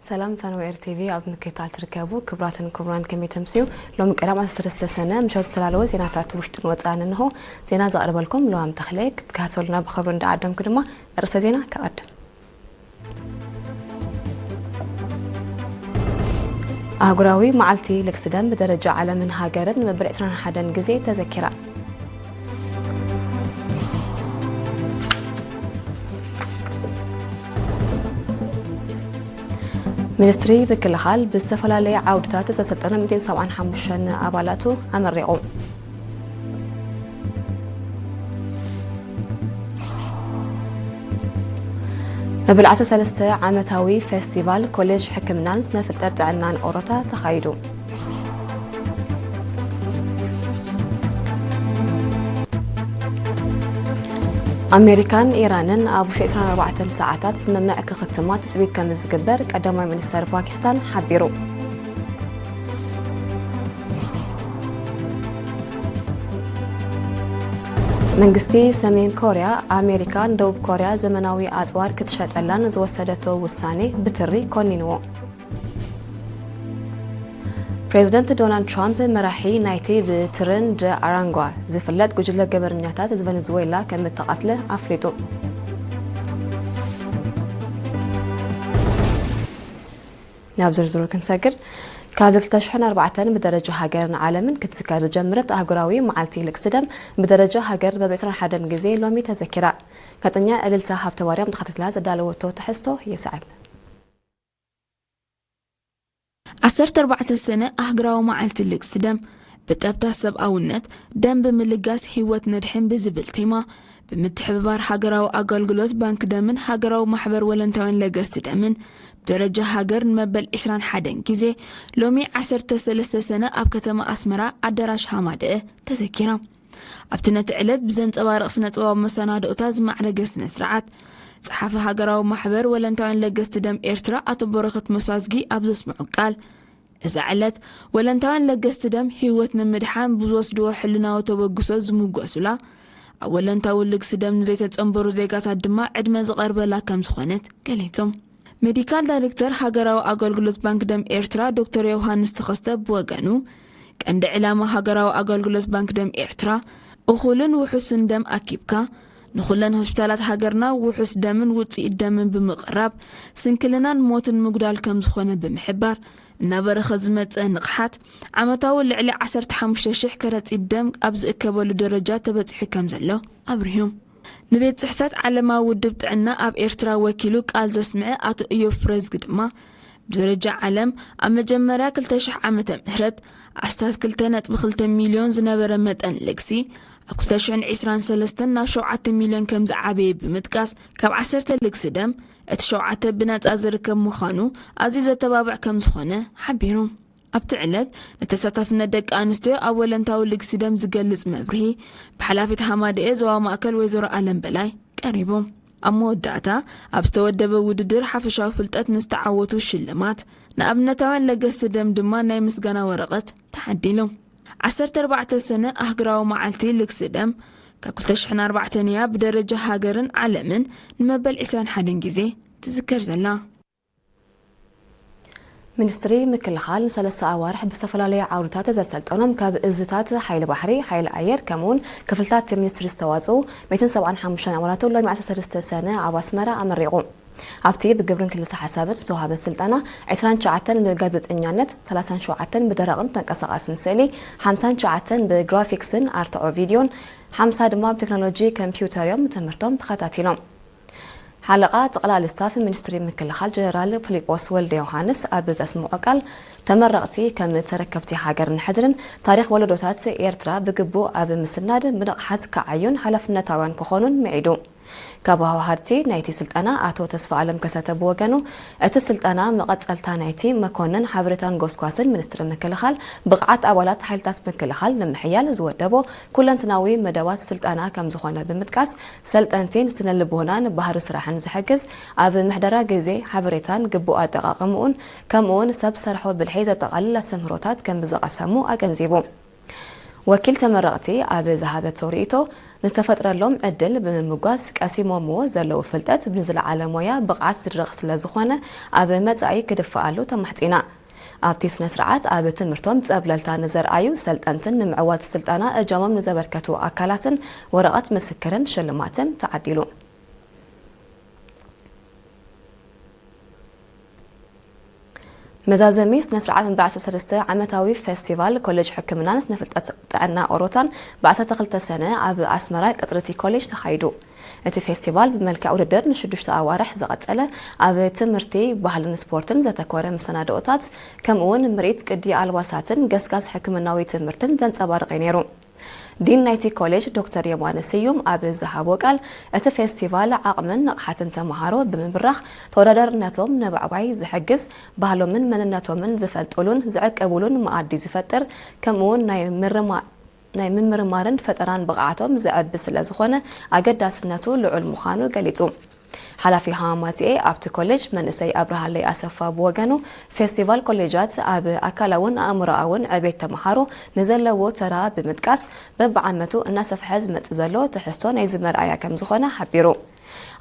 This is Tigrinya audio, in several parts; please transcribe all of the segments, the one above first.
ሰላም ፈነወ ኤር ቲቪ ኣብ ምክትታል ትርከቡ ክቡራትን ክቡራን፣ ከመይ ተምስዩ? ሎሚ ቀዳም ዓሰርተ ሰለስተ ሰነ ምሸት ዝተላለወ ዜናታት ውሽጥን ወፃእን እንሆ። ዜና ዘቕርበልኩም ለዋም ተኽለ። ክትከታተሉና ብኽብሪ እንዳዓደምኩ ድማ ርእሰ ዜና ከቐድም። ኣህጉራዊ መዓልቲ ልግሲ ደም ብደረጃ ዓለምን ሃገርን መበል ዕስራን ሓደን ግዜ ተዘኪራ። ሚኒስትሪ ምክልኻል ብዝተፈላለየ ዓውድታት ዘሰልጠነ ሚእትን ሰብዓን ሓሙሽተን ኣባላቱ ኣመሪቑ። መበል ዓሰርተ ሰለስተ ዓመታዊ ፌስቲቫል ኮሌጅ ሕክምናን ስነ ፍልጠት ጥዕናን ኦሮታ ተኻይዱ። ኣሜሪካን ኢራንን ኣብ ውሽጢ ዕስራን ኣርባዕተን ሰዓታት ስምምዕ ክኽትማ ትጽቢት ከም ዝግበር ቀዳማይ ሚኒስተር ፓኪስታን ሓቢሩ። መንግስቲ ሰሜን ኮርያ፣ ኣሜሪካ ንደቡብ ኮርያ ዘመናዊ ኣጽዋር ክትሸጠላን ዝወሰደቶ ውሳኔ ብትሪ ኮኒንዎ። ፕሬዚደንት ዶናልድ ትራምፕ፣ መራሒ ናይቲ ብትርን ደ ኣራንጓ ዝፍለጥ ጉጅለ ገበረኛታት ቨነዝዌላ ከም እተቐትለ ኣፍሊጡ። ናብ ዝርዝሩ ክንሰግር፣ ካብ ክልተ ሽሕን ኣርባዕተን ብደረጃ ሃገርን ዓለምን ክትዝከር ዝጀመረት ኣህጉራዊ መዓልቲ ልግሲ ደም ብደረጃ ሃገር መበል ዕስራን ሓደን ግዜ ሎሚ ተዘኪራ። ጋዜጠኛ እልልታ ሃብተማርያም ተኸታቲላ ዘዳለወቶ ትሕዝቶ ይስዕብ። ዓሰርተ ኣርባዕተ ሰነ ኣህጉራዊ መዓልቲ ልግሲ ደም ብጠብታ ሰብኣውነት፣ ደም ብምልጋስ ህይወት ነድሕን ብዝብል ቴማ፣ ብምትሕብባር ሃገራዊ ኣገልግሎት ባንክ ደምን ሃገራዊ ማሕበር ወለንታውያን ለገስቲ ደምን ብደረጃ ሃገር ንመበል ዕስራን ሓደን ግዜ ሎሚ ዓሰርተ ሰለስተ ሰነ ኣብ ከተማ ኣስመራ ኣዳራሽ ሃማደአ ተዘኪራ። ኣብቲ ነቲ ዕለት ብዘንጸባርቕ ስነ-ጥበባዊ መሰናድኦታት ዝማዕረገ ስነ-ስርዓት፣ ጸሓፊ ሃገራዊ ማሕበር ወለንታውያን ለገስቲ ደም ኤርትራ ኣቶ በረኸት መሳዝጊ ኣብ ዘስምዖ ቃል፣ እዛ ዕለት ወለንታውያን ለገስቲ ደም ህይወት ንምድሓን ብዝወስድዎ ሕልናዊ ተበግሶ ዝምጎሱላ፣ ኣብ ወለንታዊ ልግሲ ደም ንዘይተጸንበሩ ዜጋታት ድማ ዕድመ ዝቐርበላ ከም ዝኾነት ገሊጹ። ሜዲካል ዳይሬክተር ሃገራዊ ኣገልግሎት ባንክ ደም ኤርትራ ዶክተር ዮሃንስ ተኸስተ ብወገኑ፣ ቀንዲ ዕላማ ሃገራዊ ኣገልግሎት ባንክ ደም ኤርትራ፣ እኹልን ውሑስን ደም ኣኪብካ፣ ንኹለን ሆስፒታላት ሃገርና ውሑስ ደምን ውጽኢት ደምን ብምቕራብ፣ ስንክልናን ሞትን ምጉዳል ከም ዝኾነ ብምሕባር፣ እናበረኸ ዝመጸ ንቕሓት፣ ዓመታዊ ልዕሊ ዓሰርተ ሓሙሽተ ሽሕ ከረጺት ደም ኣብ ዝእከበሉ ደረጃ ተበጺሑ ከም ዘሎ ኣብሪሁ። ንቤት ጽሕፈት ዓለማዊ ውድብ ጥዕና ኣብ ኤርትራ ወኪሉ ቃል ዘስምዐ ኣቶ እዮብ ፍረዝጊ ድማ፣ ብደረጃ ዓለም ኣብ መጀመርያ ክልተ ሽሕ ዓመተ ምህረት ኣስታት ክልተ ነጥቢ ክልተ ሚልዮን ዝነበረ መጠን ልግሲ፣ ኣብ ክልተ ሽሕን ዕስራን ሰለስተን ናብ ሸውዓተ ሚልዮን ከም ዝዓበየ ብምጥቃስ፣ ካብ ዓሰርተ ልግሲ ደም እቲ ሸውዓተ ብነጻ ዝርከብ ምዃኑ ኣዝዩ ዘተባብዕ ከም ዝኾነ ሓቢሩ። ኣብቲ ዕለት፣ ንተሳታፍነት ደቂ ኣንስትዮ ኣብ ወለንታዊ ልግሲ ደም ዝገልጽ መብርሂ ብሓላፊት ሃማደኤ ዞባ ማእከል ወይዘሮ ኣለም በላይ ቀሪቡ። ኣብ መወዳእታ፣ ኣብ ዝተወደበ ውድድር ሓፈሻዊ ፍልጠት ንዝተዓወቱ ሽልማት፣ ንኣብነታውያን ለገስቲ ደም ድማ ናይ ምስጋና ወረቐት ተዓዲሉ። ዓሰርተ ኣርባዕተ ሰነ ኣህጉራዊ መዓልቲ ልግሲ ደም፣ ካብ ክልተ ሽሕን ኣርባዕተን እያ ብደረጃ ሃገርን ዓለምን ንመበል ዕስራን ሓደን ግዜ ትዝከር ዘላ። ሚኒስትሪ ምክልኻል ንሰለስተ ኣዋርሕ ብዝተፈላለየ ዓውድታት ዘሰልጠኖም ካብ እዝታት ሓይሊ ባሕሪ፣ ሓይሊ ኣየር፣ ከምኡውን ክፍልታት ሚኒስትሪ ዝተዋፅኡ ሚእትን ሰብዓን ሓሙሽተን ኣባላቱ ሎሚ ዓሰርተ ሰለስተ ሰነ ኣብ ኣስመራ ኣመሪቑ። ኣብቲ ብግብርን ክልሰ ሓሳብን ዝተዋሃበ ስልጠና፣ ዕስራን ትሽዓተን ብጋዜጠኛነት፣ ሰላሳን ሸውዓተን ብደረቕን ተንቀሳቓስን ስእሊ፣ ሓምሳን ትሽዓተን ብግራፊክስን ኣርትዖ ቪድዮን፣ ሓምሳ ድማ ብቴክኖሎጂ ኮምፒውተር እዮም ትምህርቶም ተኸታቲሎም። ሓለቓ ጠቕላሊ ስታፍ ሚኒስትሪ ምክልኻል ጀነራል ፊሊጶስ ወልደ ዮሃንስ ኣብ ዘስምዖ ቃል፣ ተመረቕቲ ከም ተረከብቲ ሃገርን ሕድርን ታሪኽ ወለዶታት ኤርትራ ብግቡእ ኣብ ምስናድ ብንቕሓት ክዓዩን ሓላፍነታውያን ክኾኑን ምዒዱ። ካብ ሃዋሃድቲ ናይቲ ስልጠና ኣቶ ተስፋኣለም ከሰተ ብወገኑ፣ እቲ ስልጠና መቐጸልታ ናይቲ መኮንን ሓበሬታን ጎስጓስን ሚኒስትሪ ምክልኻል ብቕዓት ኣባላት ሓይልታት ምክልኻል ንምሕያል ዝወደቦ ኩለንትናዊ መደባት ስልጠና ከም ዝኾነ ብምጥቃስ፣ ሰልጠንቲ ንስነ ልቦናን ባህሪ ስራሕን ዝሕግዝ፣ ኣብ ምሕደራ ግዜ፣ ሓበሬታን ግቡእ ኣጠቓቕምኡን፣ ከምኡውን ሰብ ሰርሖ ብልሒ ዘጠቓልል ኣስተምህሮታት ከም ዝቐሰሙ ኣገንዚቡ። ወኪል ተመረቕቲ ኣብ ዝሃበቶ ርእይቶ፣ ንዝተፈጥረሎም ዕድል ብምምጓስ ቀሲሞምዎ ዘለዉ ፍልጠት ንዝለዓለ ሞያ ብቕዓት ዝድረኽ ስለ ዝኾነ ኣብ መጻኢ ክድፍኣሉ ተማሕጺና። ኣብቲ ስነ ስርዓት ኣብ ትምህርቶም ጸብለልታ ንዘርኣዩ ሰልጠንትን ንምዕዋት ስልጠና እጃሞም ንዘበርከቱ ኣካላትን ወረቐት ምስክርን ሽልማትን ተዓዲሉ። መዛዘሚ ስነ ስርዓት መበል ዓሰርተ ሰለስተ ዓመታዊ ፌስቲቫል ኮሌጅ ሕክምናን ስነ ፍልጠት ጥዕና ኦሮታን ብ ዓሰርተ ክልተ ሰነ ኣብ ኣስመራ ቀጽሪ እቲ ኮሌጅ ተኻይዱ። እቲ ፌስቲቫል ብመልክዕ ውድድር ንሽዱሽተ ኣዋርሕ ዝቐጸለ፣ ኣብ ትምህርቲ፣ ባህልን ስፖርትን ዘተኮረ መሰናድኦታት፣ ከምኡውን ምርኢት ቅዲ ኣልባሳትን ገስጋስ ሕክምናዊ ትምህርትን ዘንጸባርቕ እዩ ነይሩ። ዲን ናይቲ ኮሌጅ ዶክተር የማነ ስዩም ኣብ ዝሃቦ ቃል፣ እቲ ፌስቲቫል ዓቕምን ንቕሓትን ተምሃሮ ብምብራኽ፣ ተወዳዳርነቶም ነባዕባይ ዝሕግዝ፣ ባህሎምን መንነቶምን ዝፈልጡሉን ዝዕቅቡሉን መኣዲ ዝፈጥር፣ ከምኡውን ናይ ምርማ ናይ ምምርማርን ፈጠራን ብቕዓቶም ዘዕቢ ስለ ዝኾነ ኣገዳስነቱ ልዑል ምዃኑ ገሊጹ። ሓላፊ ሃማማቲኤ ኣብቲ ኮሌጅ መንእሰይ ኣብርሃለይ ኣሰፋ ብወገኑ፣ ፌስቲቫል ኮሌጃት ኣብ ኣካላውን ኣእምሮኣውን ዕቤት ተምሃሮ ንዘለዎ ተራ ብምጥቃስ፣ በብዓመቱ እናሰፍሐ ዝመጽእ ዘሎ ትሕዝቶ ናይዚ መርኣያ ከም ዝኾነ ሓቢሩ።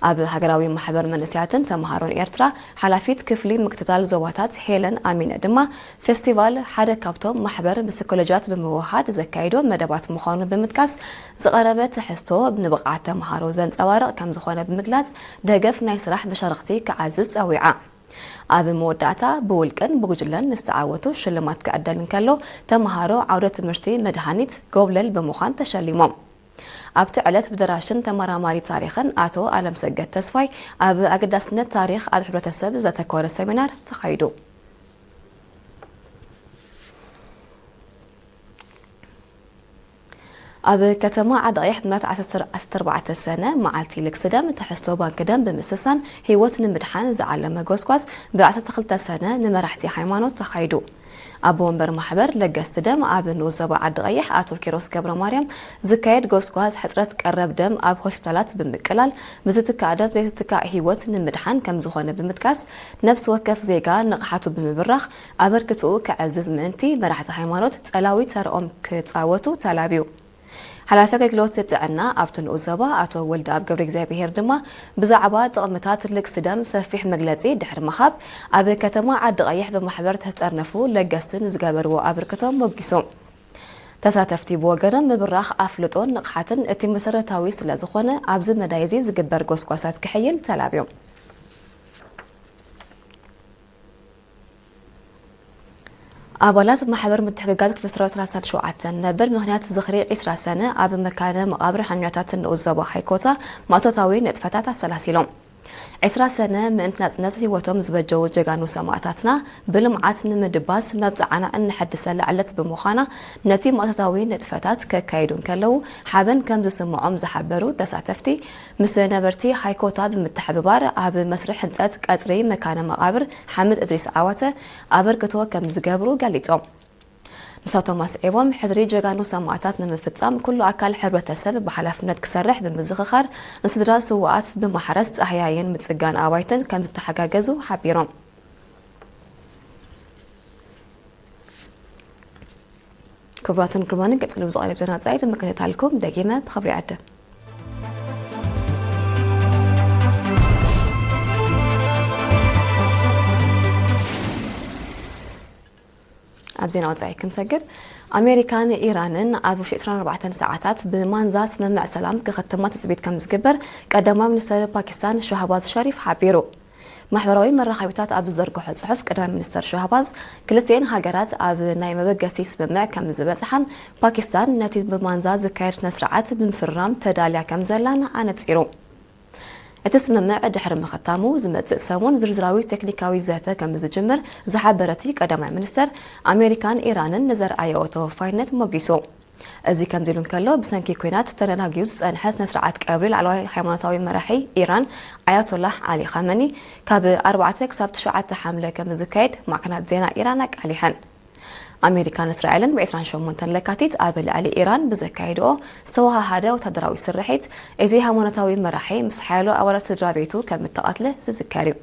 ኣብ ሃገራዊ ማሕበር መንእሰያትን ተምሃሮን ኤርትራ ሓላፊት ክፍሊ ምክትታል ዞባታት ሄለን ኣሚነ ድማ፣ ፌስቲቫል ሓደ ካብቶም ማሕበር ምስ ኮሌጃት ብምውህሃድ ዘካይዶ መደባት ምዃኑ ብምጥቃስ፣ ዝቐረበ ትሕዝቶ ንብቕዓት ተምሃሮ ዘንጸባርቕ ከም ዝኾነ ብምግላጽ፣ ደገፍ ናይ ስራሕ መሻርኽቲ ክዓዝዝ ጸዊዓ። ኣብ መወዳእታ ብውልቅን ብጉጅለን ንዝተዓወቱ ሽልማት ክዕደል እንከሎ፣ ተምሃሮ ዓውደ ትምህርቲ መድሃኒት ጎብለል ብምዃን ተሸሊሞም። ኣብቲ ዕለት ብደራሽን ተመራማሪ ታሪኽን ኣቶ ኣለምሰገድ ተስፋይ ኣብ ኣገዳስነት ታሪኽ ኣብ ሕብረተሰብ ዘተኮረ ሰሚናር ተኻይዱ። ኣብ ከተማ ዓዲ ቀይሕ ብናት ዓሰርተ ኣርባዕተ ሰነ መዓልቲ ልግሲ ደም ትሕዝቶ ባንኪ ደም ብምስሳን ህይወት ንምድሓን ዝዓለመ ጎስጓስ ብ ዓሰርተ ክልተ ሰነ ንመራሕቲ ሃይማኖት ተኻይዱ። ኣቦ ወንበር ማሕበር ለገስቲ ደም ኣብ ንኡስ ዞባ ዓዲ ቀይሕ ኣቶ ኪሮስ ገብረ ማርያም፣ ዝካየድ ጎስጓስ ሕጽረት ቀረብ ደም ኣብ ሆስፒታላት ብምቅላል፣ ብዝትካእ ደም ዘይትትካእ ህይወት ንምድሓን ከም ዝኾነ ብምጥቃስ፣ ነፍሲ ወከፍ ዜጋ ንቕሓቱ ብምብራኽ ኣበርክትኡ ከዕዝዝ ምእንቲ መራሕቲ ሃይማኖት ጸላዊ ተርኦም ክጻወቱ ተላብዩ። ሓላፊ ኣገልግሎት ጥዕና ኣብቲ ንኡስ ዞባ ኣቶ ወልደኣብ ገብረእግዚኣብሄር ድማ ብዛዕባ ጥቕምታት ልግሲ ደም ሰፊሕ መግለጺ ድሕሪ ምሃብ፣ ኣብ ከተማ ዓዲ ቀይሕ ብማሕበር ዝተጠርነፉ ለገስቲ ንዝገበርዎ ኣበርክቶ ሞጊሱ። ተሳተፍቲ ብወገኖም ምብራኽ ኣፍልጦን ንቕሓትን እቲ መሰረታዊ ስለ ዝኾነ፣ ኣብዚ መዳይ እዚ ዝግበር ጎስጓሳት ክሕይል ተላብዮም። ኣባላት ማሕበር ምትሕግጋዝ ክፍለ ሰራዊት ራሳን ሸውዓተን ነበር ምኽንያት ዝኽሪ ዕስራ ሰነ ኣብ መካነ መቓብር ሓኛታት ንኡስ ዞባ ሃይኮታ ማእቶታዊ ንጥፈታት ኣሰላሲሎም። ዕስራ ሰነ ምእንቲ ናጽነት ህይወቶም ዝበጀዉ ጀጋኑ ሰማእታትና ብልምዓት ንምድባስ መብጽዓና እነሐድሰላ ዕለት ብምዃና፣ ነቲ ማእቶታዊ ንጥፈታት ከካይዱ እንከለዉ ሓበን ከም ዝስምዖም ዝሓበሩ ተሳተፍቲ፣ ምስ ነበርቲ ሃይኮታ ብምትሕብባር ኣብ መስርሕ ህንጸት ቀጽሪ መካነ መቓብር ሓምድ እድሪስ ዓዋተ ኣበርክቶ ከም ዝገብሩ ገሊጾም። ንሳቶም ኣስዒቦም፣ ሕድሪ ጀጋኑ ሰማእታት ንምፍጻም ኩሉ ኣካል ሕብረተሰብ ብሓላፍነት ክሰርሕ ብምዝኽኻር፣ ንስድራ ስዉኣት ብማሕረስ ጻህያይን ምጽጋን ኣባይትን ከም ዝተሓጋገዙ ሓቢሮም። ክቡራትን ክቡራንን፣ ቀጺሉ ብዝቐርብ ዜና ወጻኢ ንምክትታልኩም ደጊመ ብኽብሪ ይዕድም። ኣብ ዜና ወጻኢ ክንሰግር፣ ኣሜሪካን ኢራንን ኣብ ውሽጢ ዕስራን ኣርባዕተን ሰዓታት ብማንዛ ስምምዕ ሰላም ክኽትማ ትጽቢት ከም ዝግበር ቀዳማይ ሚኒስተር ፓኪስታን ሻህባዝ ሸሪፍ ሓቢሩ። ማሕበራዊ መራኸቢታት ኣብ ዝዘርግሖ ጽሑፍ፣ ቀዳማይ ሚኒስተር ሻህባዝ፣ ክልቲኤን ሃገራት ኣብ ናይ መበገሲ ስምምዕ ከም ዝበጽሓን፣ ፓኪስታን ነቲ ብማንዛ ዝካየድ ስነ ስርዓት ብምፍርራም ተዳልያ ከም ዘላን ኣነጺሩ። እቲ ስምምዕ ድሕሪ ምኽታሙ ዝመጽእ ሰሙን ዝርዝራዊ ቴክኒካዊ ዘተ ከም ዝጅምር ዝሓበረ እቲ ቀዳማይ ሚኒስተር፣ ኣሜሪካን ኢራንን ንዘርኣየኦ ተወፋይነት ሞጊሱ። እዚ ከምዚ ኢሉ እንከሎ፣ ብሰንኪ ኲናት ተደናጊዩ ዝጸንሐ ስነ ስርዓት ቀብሪ ላዕለዋይ ሃይማኖታዊ መራሒ ኢራን ኣያቶላህ ዓሊ ኻመኒ ካብ ኣርባዕተ ክሳብ ትሽዓተ ሓምለ ከም ዝካየድ ማዕከናት ዜና ኢራን ኣቃሊሐን። ኣሜሪካን እስራኤልን ብ ዕስራን ሸሞንተን ለካቲት ኣብ ልዕሊ ኢራን ብዘካየድኦ ዝተወሃሃደ ወታደራዊ ስርሒት፣ እዚ ሃይማኖታዊ መራሒ ምስ ሓያሎ ኣባላት ስድራ ቤቱ ከም እተቐትለ ዝዝከር እዩ።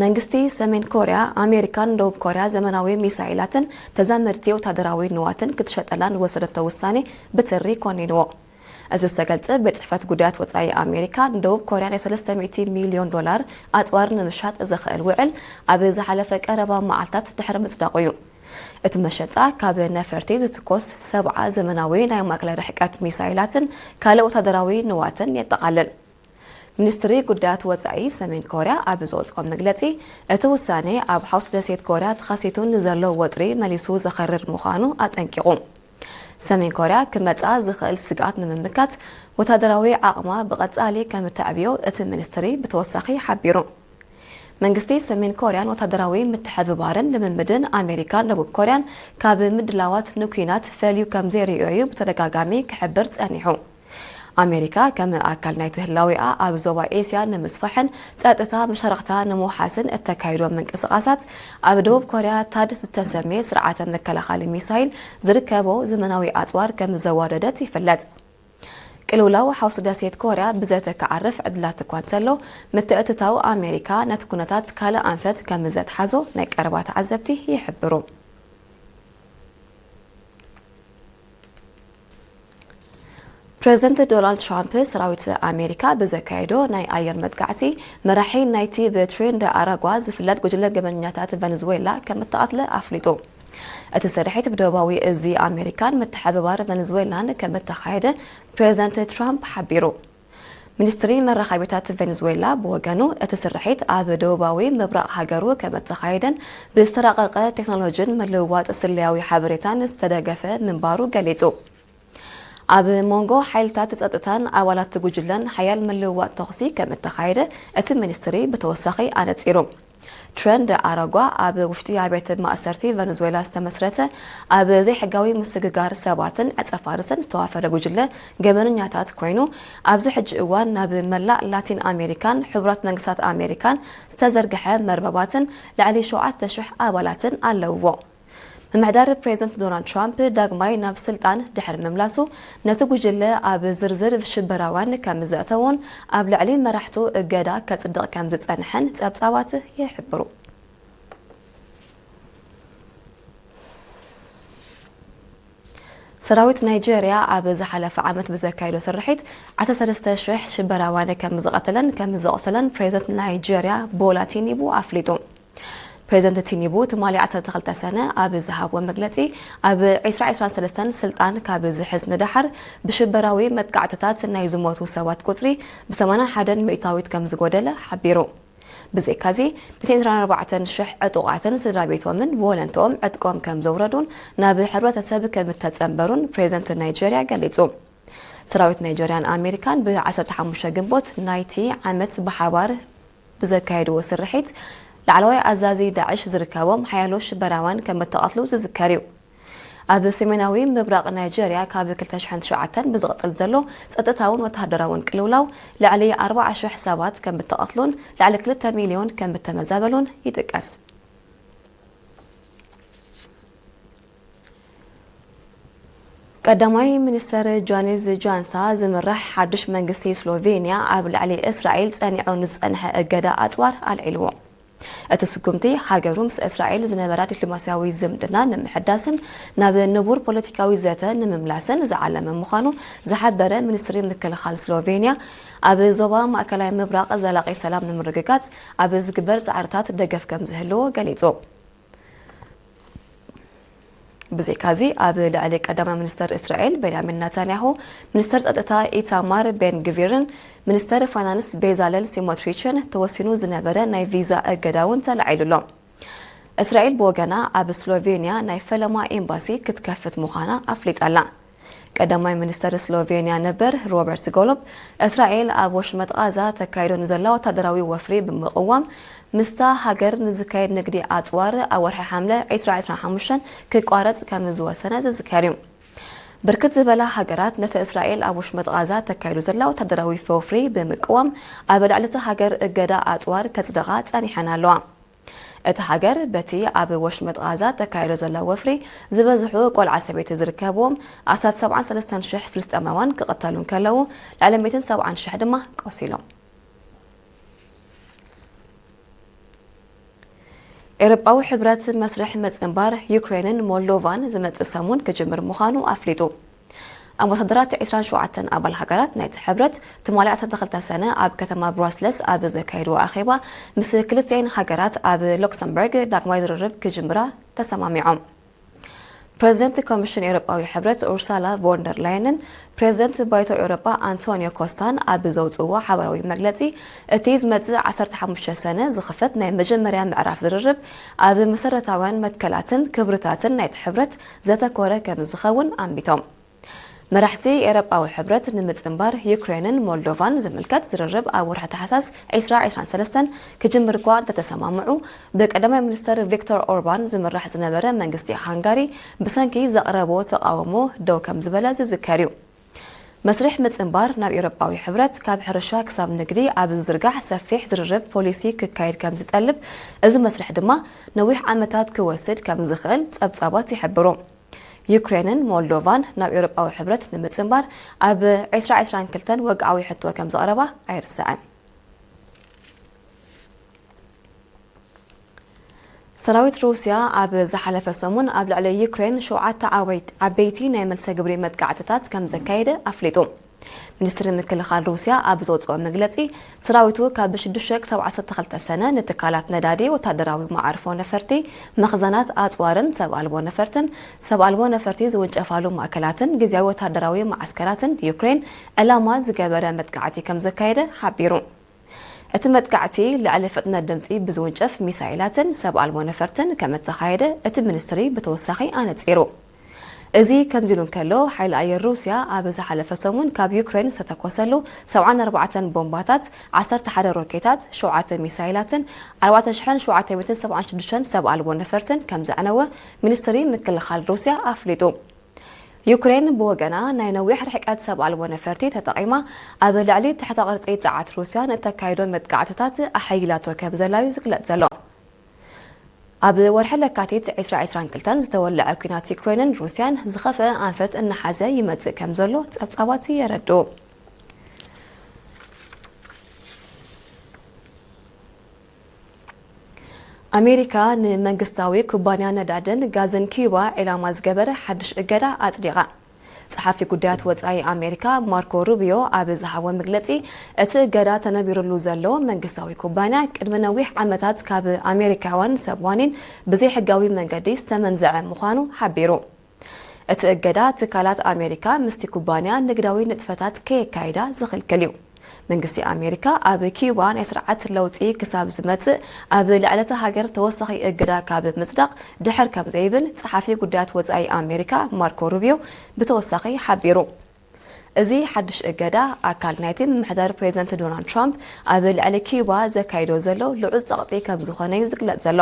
መንግስቲ ሰሜን ኮርያ፣ ኣሜሪካ ንደቡብ ኮርያ ዘመናዊ ሚሳይላትን ተዛመድቲ ወታደራዊ ንዋትን ክትሸጠላ ንወሰደቶ ውሳኔ ብትሪ ኮኒንዎ። እዚ ዝተገልጸ፣ ቤት ጽሕፈት ጉዳያት ወጻኢ ኣሜሪካ ንደቡብ ኮርያ ናይ ሰለስተ ሚእቲ ሚልዮን ዶላር ኣጽዋር ንምሻጥ ዘኽእል ውዕል ኣብ ዝሓለፈ ቀረባ መዓልታት ድሕሪ ምጽዳቑ እዩ። እቲ መሸጣ ካብ ነፈርቲ ዝትኮስ ሰብዓ ዘመናዊ ናይ ማእከላይ ርሕቀት ሚሳይላትን ካልእ ወታደራዊ ንዋትን የጠቓልል። ሚኒስትሪ ጉዳያት ወጻኢ ሰሜን ኮርያ ኣብ ዘውጽኦ መግለጺ፣ እቲ ውሳኔ ኣብ ሓውስ ደሴት ኮርያ ተኸሲቱ ንዘሎ ወጥሪ መሊሱ ዘኸርር ምዃኑ ኣጠንቂቑ። ሰሜን ኮርያ ክመጻ ዝኽእል ስግኣት ንምምካት ወታደራዊ ዓቕማ ብቐጻሊ ከም እተዕብዮ እቲ ሚኒስትሪ ብተወሳኺ ሓቢሩ። መንግስቲ ሰሜን ኮርያን ወታደራዊ ምትሕብባርን ልምምድን ኣሜሪካን ደቡብ ኮርያን ካብ ምድላዋት ንኲናት ፈልዩ ከም ዘይርእዮ እዩ ብተደጋጋሚ ክሕብር ጸኒሑ። ኣሜሪካ ከም ኣካል ናይቲ ህላዊኣ ኣብ ዞባ ኤስያ ንምስፋሕን ጸጥታ መሻርኽታ ንምውሓስን እተካይዶ ምንቅስቓሳት፣ ኣብ ደቡብ ኮርያ ታድ ዝተሰምየ ስርዓተ መከላኸሊ ሚሳይል ዝርከቦ ዘመናዊ ኣጽዋር ከም ዘዋደደት ይፍለጥ። ቅልውላው ሓውስ ደሴት ኮርያ ብዘተ ክዓርፍ ዕድላት እኳ እንተሎ፣ ምትእትታው ኣሜሪካ ነቲ ኩነታት ካልእ ኣንፈት ከም ዘትሓዞ ናይ ቀረባ ተዓዘብቲ ይሕብሩ። ፕሬዝደንት ዶናልድ ትራምፕ ሰራዊት ኣሜሪካ ብዘካየዶ ናይ ኣየር መጥቃዕቲ፣ መራሒ ናይቲ ብትሬን ደ ኣራጓ ዝፍለጥ ጉጅለ ገበነኛታት ቨነዝዌላ ከም እተቐትለ ኣፍሊጡ። እቲ ስርሒት ብደቡባዊ እዚ ኣሜሪካን ምትሕብባር ቨነዝዌላን ከም እተኻየደ ፕሬዝደንት ትራምፕ ሓቢሩ። ሚኒስትሪ መራኸቢታት ቬኔዙዌላ ብወገኑ፣ እቲ ስርሒት ኣብ ደቡባዊ ምብራቕ ሃገሩ ከም እተኻየደን ብዝተራቐቐ ቴክኖሎጂን ምልውዋጥ ስለያዊ ሓበሬታን ዝተደገፈ ምንባሩ ገሊጹ። ኣብ መንጎ ሓይልታት ጸጥታን ኣባላት ጉጅለን ሓያል ምልውዋጥ ተኹሲ ከም እተኻየደ እቲ ሚኒስትሪ ብተወሳኺ ኣነጺሩ። ትሬን ደ ኣራጓ ኣብ ውሽጢ ኣብያተ ማእሰርቲ ቨነዙዌላ ዝተመስረተ፣ ኣብ ዘይሕጋዊ ምስግጋር ሰባትን ዕጸፋርስን ዝተዋፈረ ጉጅለ ገበነኛታት ኮይኑ፣ ኣብዚ ሕጂ እዋን ናብ መላእ ላቲን ኣሜሪካን ሕቡራት መንግስታት ኣሜሪካን ዝተዘርግሐ መርበባትን ልዕሊ ሸውዓተ ሽሕ ኣባላትን ኣለውዎ። ምምሕዳር ፕሬዝደንት ዶናልድ ትራምፕ ዳግማይ ናብ ስልጣን ድሕሪ ምምላሱ፣ ነቲ ጉጅለ ኣብ ዝርዝር ሽበራውያን ከም ዘእተዎን ኣብ ልዕሊ መራሕቱ እገዳ ከጽድቕ ከም ዝጸንሐን ጸብጻባት ይሕብሩ። ሰራዊት ናይጄርያ ኣብ ዝሓለፈ ዓመት ብዘካየዶ ስርሒት፣ ዓሰርተ ሰለስተ ሽሕ ሽበራውያን ከም ዝቐተለን ከም ዘቑሰለን ፕሬዝደንት ናይጄርያ ቦላ ቲኒቡ ኣፍሊጡ። ፕሬዝደንት ቲኒቡ ትማሊ ዓሰርተ ክልተ ሰነ ኣብ ዝሃብዎ መግለጺ፣ ኣብ ዕስራ ዕስራን ሰለስተን ስልጣን ካብ ዝሕዝ ንደሓር፣ ብሽበራዊ መጥቃዕትታት ናይ ዝሞቱ ሰባት ቁጽሪ ብ ሰማንያን ሓደን ሚእታዊት ከም ዝጎደለ ሓቢሩ። ብዘይካዚ፣ ሚእትን ዕስራን ኣርባዕተን ሽሕ ዕጡቓትን ስድራ ቤቶምን ብወለንትኦም ዕጥቆም ከም ዘውረዱን ናብ ሕብረተሰብ ከም እተጸንበሩን ፕሬዝደንት ናይጄርያ ገሊጹ። ሰራዊት ናይጄርያን ኣሜሪካን ብ ዓሰርተ ሓሙሽተ ግንቦት ናይቲ ዓመት ብሓባር ብዘካየድዎ ስርሒት፣ ላዕለዋይ ኣዛዚ ዳዕሽ ዝርከቦም ሓያሎ ሽበራውያን ከም እተቐትሉ ዝዝከር እዩ። ኣብ ሰሜናዊ ምብራቕ ናይጄርያ ካብ ክልተ ሽሕን ትሽዓተን ብዝቕጽል ዘሎ ጸጥታውን ወተሃደራውን ቅልውላው ልዕሊ ኣርባዓ ሽሕ ሰባት ከም እተቐትሉን ልዕሊ ክልተ ሚልዮን ከም እተመዛበሉን ይጥቀስ። ቀዳማይ ሚኒስተር ጃኒዝ ጃንሳ ዝምራሕ ሓድሽ መንግስቲ ስሎቬንያ ኣብ ልዕሊ እስራኤል ጸኒዑ ንዝጸንሐ እገዳ ኣጽዋር ኣልዒልዎ። እቲ ስጉምቲ፣ ሃገሩ ምስ እስራኤል ዝነበራ ዲፕሎማስያዊ ዝምድና ንምሕዳስን ናብ ንቡር ፖለቲካዊ ዘተ ንምምላስን ዝዓለመ ምዃኑ ዝሓበረ ሚኒስትሪ ምክልኻል ስሎቬንያ፣ ኣብ ዞባ ማእከላይ ምብራቕ ዘላቒ ሰላም ንምርግጋጽ ኣብ ዝግበር ጻዕርታት ደገፍ ከም ዝህልዎ ገሊጹ። ብዘይካዚ፣ ኣብ ልዕሊ ቀዳማይ ሚኒስተር እስራኤል ቤንያሚን ናታንያሁ፣ ሚኒስተር ጸጥታ ኢታማር ቤን ግቪርን ሚኒስተር ፋይናንስ ቤዛለል ሲሞትሪችን ተወሲኑ ዝነበረ ናይ ቪዛ እገዳ እውን ተላዒሉ ኣሎ። እስራኤል ብወገና፣ ኣብ ስሎቬንያ ናይ ፈለማ ኤምባሲ ክትከፍት ምዃና ኣፍሊጣ ኣላ። ቀዳማይ ሚኒስተር ስሎቬንያ ነበር ሮበርት ጎሎብ፣ እስራኤል ኣብ ወሽመጥ ቓዛ ተካይዶ ንዘላ ወታደራዊ ወፍሪ ብምቕዋም፣ ምስታ ሃገር ንዝካየድ ንግዲ ኣጽዋር ኣብ ወርሒ ሓምለ ዕስራ ዕስራን ሓሙሽተን ክቋረጽ ከም ዝወሰነ ዝዝከር እዩ። ብርክት ዝበላ ሃገራት፣ ነቲ እስራኤል ኣብ ወሽመጥ ቓዛ ተካይዶ ዘላ ወታደራዊ ወፍሪ ብምቅዋም፣ ኣብ ልዕሊ እታ ሃገር እገዳ ኣጽዋር ከጽድቓ ጸኒሐን ኣለዋ። እታ ሃገር፣ በቲ ኣብ ወሽመጥ ቓዛ ተካይዶ ዘላ ወፍሪ ዝበዝሑ ቆልዓ ሰበይቲ ዝርከብዎም ኣስታት ሰብዓን ሰለስተን ሽሕ ፍልስጤማውያን ክቕተሉ እንከለዉ፣ ልዕሊ ሚእትን ሰብዓን ሽሕ ድማ ቆሲሎም። ኤውሮጳዊ ሕብረት መስርሕ ምጽንባር ዩክሬንን ሞልዶቫን ዝመጽእ ሰሙን ክጅምር ምዃኑ ኣፍሊጡ። ኣምባሳደራት ዕስራን ሸውዓተን ኣባል ሃገራት ናይቲ ሕብረት ትማሊ ዓሰርተ ክልተ ሰነ ኣብ ከተማ ብራስለስ ኣብ ዘካየድዎ ኣኼባ፣ ምስ ክልቲኤን ሃገራት ኣብ ሉክሰምበርግ ዳግማይ ዝርርብ ክጅምራ ተሰማሚዖም። ፕረዚደንት ኮሚሽን ኤውሮጳዊ ሕብረት ኡርሳላ ቮንደር ላየንን ፕረዚደንት ባይቶ ኤውሮጳ ኣንቶኒዮ ኮስታን ኣብ ዘውጽእዎ ሓባራዊ መግለጺ፣ እቲ ዝመጽእ ዓሰርተ ሓሙሽተ ሰነ ዝኽፈት ናይ መጀመርያ ምዕራፍ ዝርርብ፣ ኣብ መሰረታውያን መትከላትን ክብርታትን ናይቲ ሕብረት ዘተኮረ ከም ዝኸውን ኣንቢቶም። መራሕቲ ኤውሮጳዊ ሕብረት ንምጽንባር ዩክሬንን ሞልዶቫን ዝምልከት ዝርርብ ኣብ ወርሒ ታሕሳስ ዕስራ ዕስራን ሰለስተን ክጅምር እኳ እንተተሰማምዑ፣ ብቀዳማይ ሚኒስተር ቪክቶር ኦርባን ዝምራሕ ዝነበረ መንግስቲ ሃንጋሪ ብሰንኪ ዘቕረቦ ተቓውሞ ደው ከም ዝበለ ዝዝከር እዩ። መስርሕ ምጽንባር ናብ ኤውሮጳዊ ሕብረት ካብ ሕርሻ ክሳብ ንግዲ ኣብ ዝዝርጋሕ ሰፊሕ ዝርርብ ፖሊሲ ክካየድ ከም ዝጠልብ፣ እዚ መስርሕ ድማ ነዊሕ ዓመታት ክወስድ ከም ዝኽእል ጸብጻባት ይሕብሩ። ዩክሬንን ሞልዶቫን ናብ ኤውሮጳዊ ሕብረት ንምጽንባር ኣብ ዕስራ ዕስራን ክልተን ወግዓዊ ሕቶ ከም ዘቕረባ ኣይርሳዕን። ሰራዊት ሩስያ ኣብ ዝሓለፈ ሰሙን ኣብ ልዕሊ ዩክሬን ሸውዓተ ዓበይት-፣ ዓበይቲ ናይ መልሰ ግብሪ መጥቃዕትታት ከም ዘካየደ ኣፍሊጡ። ሚኒስትሪ ምክልኻል ሩስያ ኣብ ዘውፅኦ መግለፂ፣ ሰራዊቱ ካብ ሽዱሽተ ክሳብ ዓሰርተ ክልተ ሰነ ንትካላት ነዳዲ፣ ወታደራዊ መዓርፎ ነፈርቲ፣ መኽዘናት ኣፅዋርን ሰብ ኣልቦ ነፈርትን፣ ሰብ ኣልቦ ነፈርቲ ዝውንጨፋሉ ማእከላትን ግዝያዊ ወታደራዊ መዓስከራትን ዩክሬን ዕላማ ዝገበረ መጥቃዕቲ ከም ዘካየደ ሓቢሩ። እቲ መጥቃዕቲ ልዕሊ ፍጥነት ድምጺ ብዝውንጨፍ ሚሳይላትን ሰብ ኣልቦ ነፈርትን ከም እተኻየደ እቲ ሚኒስትሪ ብተወሳኺ ኣነጺሩ። እዚ ከምዚ ኢሉ እንከሎ፣ ሓይሊ ኣየር ሩስያ ኣብ ዝሓለፈ ሰሙን ካብ ዩክሬን ዝተተኮሰሉ ሰብዓን ኣርባዕተን ቦምባታት፣ ዓሰርተ ሓደ ሮኬታት፣ ሸውዓተ ሚሳይላትን ኣርባዕተ ሽሕን ሸውዓተ ሚእትን ሰብዓን ሽዱሽተን ሰብ ኣልቦ ነፈርትን ከም ዘዕነወ ሚኒስትሪ ምክልኻል ሩስያ ኣፍሊጡ። ዩክሬን ብወገና፣ ናይ ነዊሕ ርሕቀት ሰብ ኣልቦ ነፈርቲ ተጠቒማ ኣብ ልዕሊ ትሕተ ቅርጺ ጸዓት ሩስያ ንእተካይዶ መጥቃዕትታት ኣሐይላቶ ከም ዘላ እዩ ዝግለጽ ዘሎ። ኣብ ወርሒ ለካቲት ዕስራ ዕስራን ክልተን ዝተወልዐ ኲናት ዩክሬንን ሩስያን ዝኸፍአ ኣንፈት እናሓዘ ይመጽእ ከም ዘሎ ጸብጻባት የረድኡ። ኣሜሪካ ንመንግስታዊ ኩባንያ ነዳድን ጋዝን ኪዩባ ዒላማ ዝገበረ ሓድሽ እገዳ ኣጽዲቓ። ጸሓፊ ጉዳያት ወጻኢ ኣሜሪካ ማርኮ ሩቢዮ ኣብ ዝሃቦ መግለጺ፣ እቲ እገዳ ተነቢሩሉ ዘሎ መንግስታዊ ኩባንያ ቅድሚ ነዊሕ ዓመታት ካብ ኣሜሪካውያን ሰብ ዋኒን ብዘይሕጋዊ መንገዲ ዝተመንዘዐ ምዃኑ ሓቢሩ። እቲ እገዳ ትካላት ኣሜሪካ ምስቲ ኩባንያ ንግዳዊ ንጥፈታት ከየካይዳ ዝኽልክል እዩ። መንግስቲ ኣሜሪካ ኣብ ኪዩባ ናይ ስርዓት ለውጢ ክሳብ ዝመጽእ ኣብ ልዕሊ እታ ሃገር ተወሳኺ እገዳ ካብ ምጽዳቕ ድሕር ከም ዘይብል ጸሓፊ ጉዳያት ወጻኢ ኣሜሪካ ማርኮ ሩቢዮ ብተወሳኺ ሓቢሩ። እዚ ሓድሽ እገዳ ኣካል ናይቲ ምምሕዳር ፕሬዚደንት ዶናልድ ትራምፕ ኣብ ልዕሊ ኪዩባ ዘካይዶ ዘሎ ልዑል ጸቕጢ ከም ዝኾነ እዩ ዝግለጽ ዘሎ።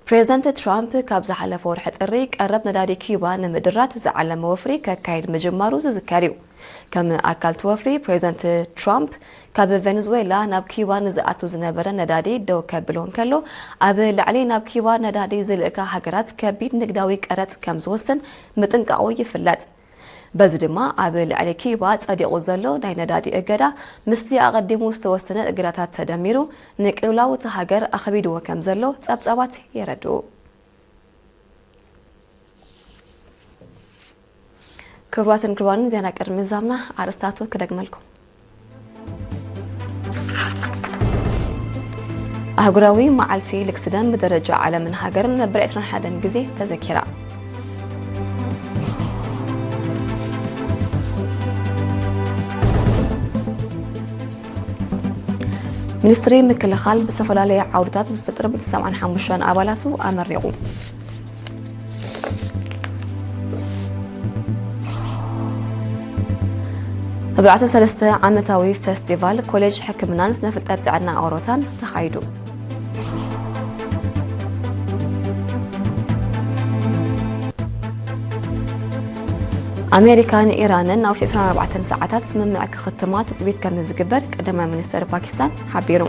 ፕሬዚደንት ትራምፕ ካብ ዝሓለፈ ወርሒ ጥሪ ቀረብ ነዳዲ ኪዩባ ንምድራት ዝዓለመ ወፍሪ ከካይድ ምጅማሩ ዝዝከር እዩ። ከም ኣካል እቲ ወፍሪ፣ ፕሬዚደንት ትራምፕ ካብ ቬኔዙዌላ ናብ ኪዩባ ንዝኣቱ ዝነበረ ነዳዲ ደው ከብሎ እንከሎ፣ ኣብ ልዕሊ ናብ ኪዩባ ነዳዲ ዝልእካ ሃገራት ከቢድ ንግዳዊ ቀረጽ ከም ዝወስን ምጥንቃቑ ይፍለጥ። በዚ ድማ ኣብ ልዕሊ ኪዩባ ጸዲቑ ዘሎ ናይ ነዳዲ እገዳ ምስቲ ኣቐዲሙ ዝተወሰነ እገዳታት ተደሚሩ ንቅልውላው እታ ሃገር ኣኽቢድዎ ከም ዘሎ ጸብጻባት የረድኡ። ክቡራትን ክቡራንን፣ ዜና ቅድሚ ምዛምና ኣርእስታቱ ክደግመልኩም። ኣህጉራዊ መዓልቲ ልግሲ ደም ብደረጃ ዓለምን ሃገርን መበል ዕስራን ሓደን ግዜ ተዘኪራ። ሚኒስትሪ ምክልኻል ብዝተፈላለየ ዓውድታት ዝስጥር ብሰብዓን ሓሙሽተን ኣባላቱ ኣመሪቑ። መብል ዓሰርተ ሰለስተ ዓመታዊ ፌስቲቫል ኮሌጅ ሕክምናን ስነ ፍልጠት ጥዕና ኣውሮታን ተኻይዱ። ኣሜሪካን ኢራንን ኣብ ውሽጢ ዕስራን ኣርባዕተን ሰዓታት ስምምዕ ክኽትማ ትጽቢት ከም ዝግበር ቀዳማይ ሚኒስተር ፓኪስታን ሓቢሩ።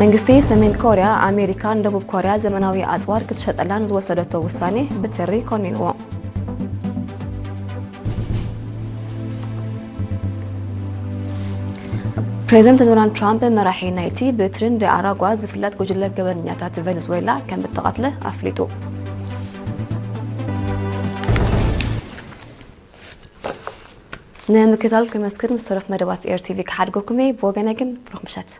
መንግስቲ ሰሜን ኮርያ፣ ኣሜሪካ ንደቡብ ኮርያ ዘመናዊ ኣጽዋር ክትሸጠላን ዝወሰደቶ ውሳኔ ብትሪ ኮኒንዎ። ፕሬዚደንት ዶናልድ ትራምፕ መራሒ ናይቲ ብትሪን ደ ኣራጓ ዝፍለጥ ጉጅለ ገበነኛታት ቬኔዙዌላ ከም እተቐትለ ኣፍሊጡ። ንምክትታል ከመስግን ምስ ተረፍ መደባት ኤር ቲቪ ክሓድገኩም እየ። ብወገነ ግን ብሩኽ ምሸት።